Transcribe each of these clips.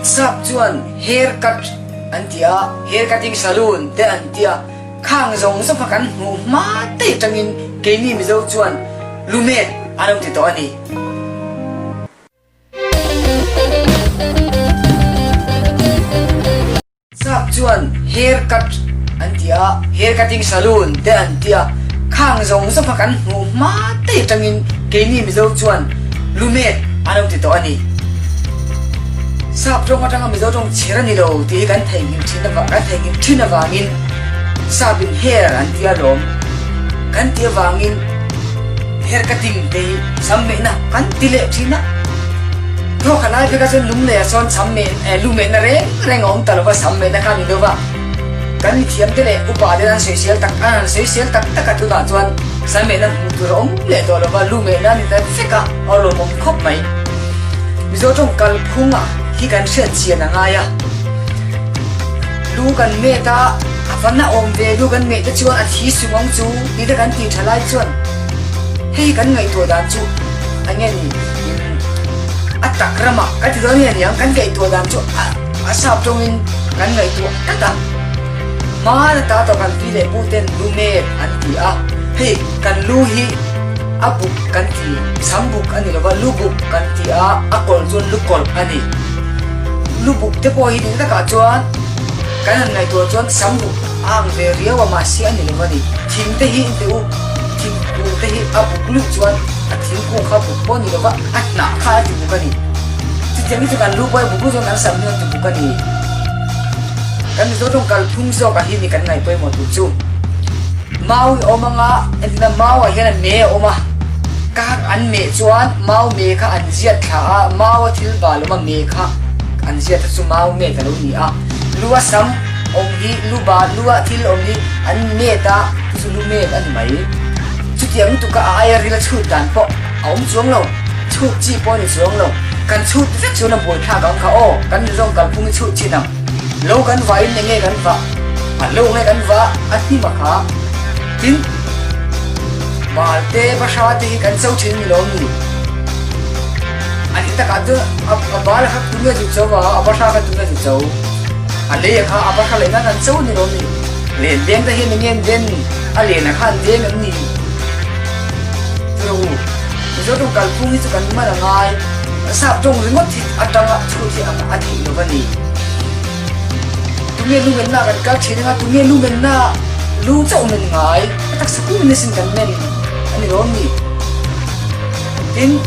Sap chuan hair cut an ti a, hair cutting saloon te an ti a, khang zawng zawng kha kan hmuh hma daih atangin keini Mizo chuan lumet an lo ti tawh a ni. Sap chuan hair cut an ti a, hair cutting saloon te an ti a, khang zawng zawng kha kan hmuh hma daih atangin keini Mizo chuan lumet an lo ti tawh a ni. Sap tawng atanga Mizo tawng chher a ni lo tih hi kan theihnghilh thin avang kan theihnghilh thin avangin sap in hair an ti alawm kan tih avangin hair cutting te hi sam mehna kan ti leh thin a. Thawkhat lai phekah chuan lungleiah sawn sam meh Lu mehna reng reng a awm ta lova, sam mehna kha a ni deuh a. Kan mithiam te leh upa ten an sawisel tak an han sawisel tak tak a, tunah chuan sam mehna hmuh tur a awm leh tawh lova, lu mehna a ni ta vek a, a lawmawm khawp mai. Mizo tawng kalphung ah hi kan hriat chian a ngai a, lu kan met a, a va na awm ve, lu kan meh te chuan a thi sung ang chu tih te kan tih tha lai chuan hei kan ngaihtuah dan chu eng nge ni? A tak ramah kan ti dawn nge niang kan ngaihtuah dan chu a sap tawngin kan ngaihtuah tlat a. Hmana ta tawh kan pi leh pu ten lu met an ti a, hei kan lu hi a buk kan ti, sam buk a ni lova lu buk kan ti a, a kawlh chuan lu kawlh a ni. Lu buk te pawh hi dik takah chuan kan han ngaihtuah chuan sam buk a ang ve riau a mahse a ni lova ni. Thing te hi inteh u, thingkung te hi a buk luh chuan A thingkung kha buk pawh a ni lova, a hnah kha a ti buk a ni. Chutiang hi chu kan lu pawh a buk lu chuan kan sam hi a ti buk a ni. Kan Mizo tawng kalphung zawkah hi ni kan ngaih pawimawh tur chu. Mau hi a awm anga, entina mauah hian a me a awm a, ka an meh chuan mau me kha an ziat thla a, mau a thil bal awm a me kha an ziat kha chu mau met a lo ni a. Lu a sam awm hi lu bal, lu a thil awm hi an met a, chu chu lu met a ni mai. Chutiang lutuk a a aia ril a chhut dan pawh a awm chuang lo, chhut chi pawh a ni chuang lo. Kan chhut vek chuan a buai thlak ang kha aw, kan rizawng kalphung hi chhut chin ang. Lo kan vah in enge kan vah, a lo nge kan vah a hnim a kha. Tin, bal te bahra te hi kan cho thin ni lo ni. A ni takah chuan a bal kha tunge zu cho a, a bahra kha tunge zu cho. A lei a kha a bahra leh nan an cho ni lo ni. Len deng te hian enge an den. A lena khan veng em ni? Chu rawh u, Mizo tawng kalphung hi chu kan man a ngai, sap tawng ringawt hi atanga chhut hi ang a theih lo va ni. Tunge lu menna kan kal thin anga tunge lu menna lu chauh men ngai, a taksa pum in asin kan men a ni lawm ni? Tin,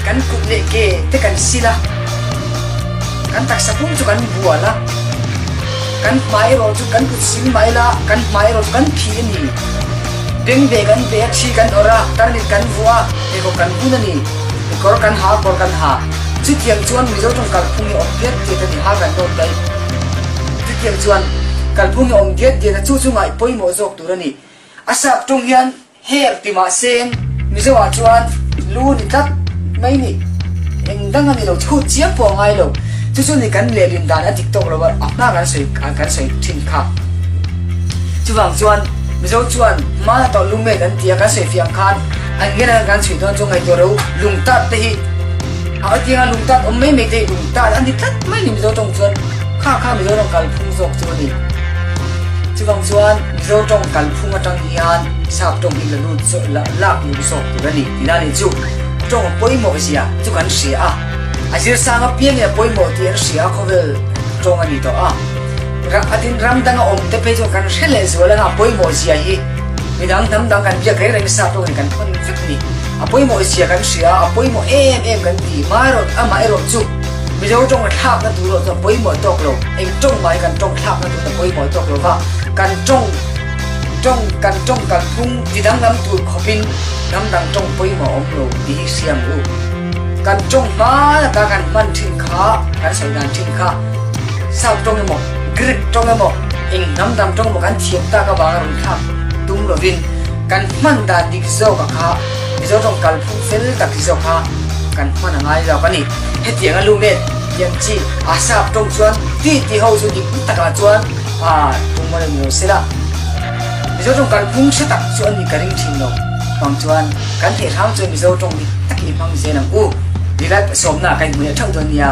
kan kut leh ke te kan sil a, kan taksa pum chu kan bual a. Kan hmai erawh chu kan kut sil mah ila, kan hmai erawh chu kan phih a ni. Beng ve kan ve a, thi kan awrh a, tarmit kan vuah a, pheikhawk kan bun a ni. Kawr kan ha a, kawr kan ha. Chutiang chuan Mizo tawng kalphung hi awm diat diat a ni, ha kan dawt daih. Chutiang chuan kalphung hi awm diat diat a, chu chu ngaih pawimawh zawk tur a ni. A sap tawng hian Hair ti mah se Mizo ah chuan lu ni tlat mai ni. Eng dang a ni lo, chhut chiam pawh a ngai lo. Chu chu ni kan lehlin dan a dik tawk lo a, a hma kan sawi kan sawi thin kha. Chuvang chuan Mizo chuan hmana tawh lu met an ti a, kan sawi fiah ang khan an ngen a kan chhui dawn chu ngaihtuah ro lungtat te hi a atianga lungtat awm mai mai te hi lungtat a ni tlat mai ni Mizo tawng chuan kha kha Mizo tawng kalphung zawk chu a ni. Chuvang chuan Mizo tawng kalphung atang hian sap tawng hi la lut zawk la lak lut zawk tur a ni tih na ni chu tawng a pawimawh zia chu kan hria a, a zir sang apiangin a pawimawh tih an hria a khawvel tawng a ni tawh a, a tin ram danga awm te phei chuan kan hre leh zual anga a pawimawh zia hi midang hnam dang kan biak reng reng sap tawng in kan hawn vek a ni, a pawimawh zia kan hria a, a pawimawh em em kan ti marawh amaherawh chu Mizo tawng a thlakna tur erawh chuan pawimawh tawk lo, eng tawng mah hi kan tawng thlakna tur a pawimawh tawk lo va, kan tawng. Tawng kan tawng kalphung ti danglam tur khawpin hnam dang tawng pawimawh awm lo tih hi hria ang u. Kan tawng hma laka kan hman thin kha, kan sawi dan thin kha Sap tawng emaw, Greek tawng emaw, eng hnam dang tawng emaw kan thiam tak avanga rawn thlak tum lovin kan hman dan dik zawka kha Mizo tawng kalphung fel tak zawk kha kan hman a ngai zawk a ni. Hetianga lumet tiang chi a Sap tawng chuan ti ti ho chu dik takah chuan A tum a ni lo sela, Mizo tawng kalphung hre tak chu a ni ka ring thin lo. Hmang chuan kan theih hrang chuan Mizo tawng dik tak hi hmang zel ang u. Rilai sawmna kan hmu leh theuh dawn nia.